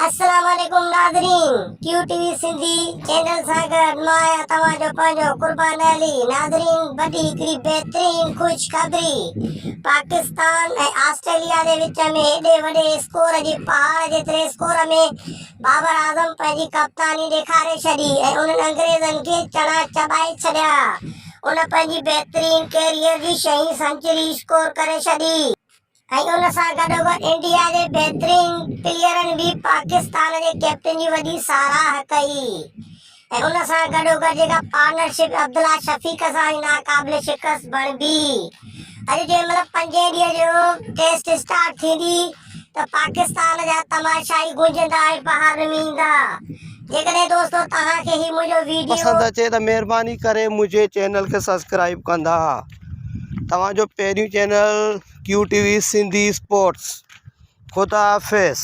السلام عليڪم ناظرين ڪيو ٽي وي سنڌي چينل سان گڏ مان آهيان توهان جو پنهنجو قربان علي ناظرين وڏي هڪڙي بهترين خوشخبري پاڪستان ۽ آسٽريليا جي وچ ۾ هيڏي وڏي اسڪور جي پهاڙ جيتري اسڪور ۾ بابر اعظم پنهنجي ڪپتاني ڏيکاري ڇڏي ۽ انهن انگريزن کي چڻا چٻائي ڇڏيا ان پنهنجي بهترين ڪيريئر جي شهين سنچري اسڪور ڪري ڇڏي. ۽ ان سان گڏوگڏ انڊيا جي بهترين پليئرن به پاڪستان جي ڪئپٽن جي وڏي ساراهه ڪئي ۽ ان سان گڏوگڏ جيڪا پارٽنرشپ عبدالله شفيق سان ناقابل شڪست بڻبي. اڄ جنهن مهل پنجين ڏينهن جو ٽيسٽ اسٽارٽ ٿيندي ته پاڪستان جا تماشائي گونجندا ۽ بهار ۾ ايندا. جيڪڏهن دوستو توهان کي هي منهنجو ويڊيو. پسند اچي ته مهرباني ڪري منهنجي چينل کي سبسڪرائب ڪندا. توهان جو پهريون channel Q T V Sindhi sports خدا حافظ.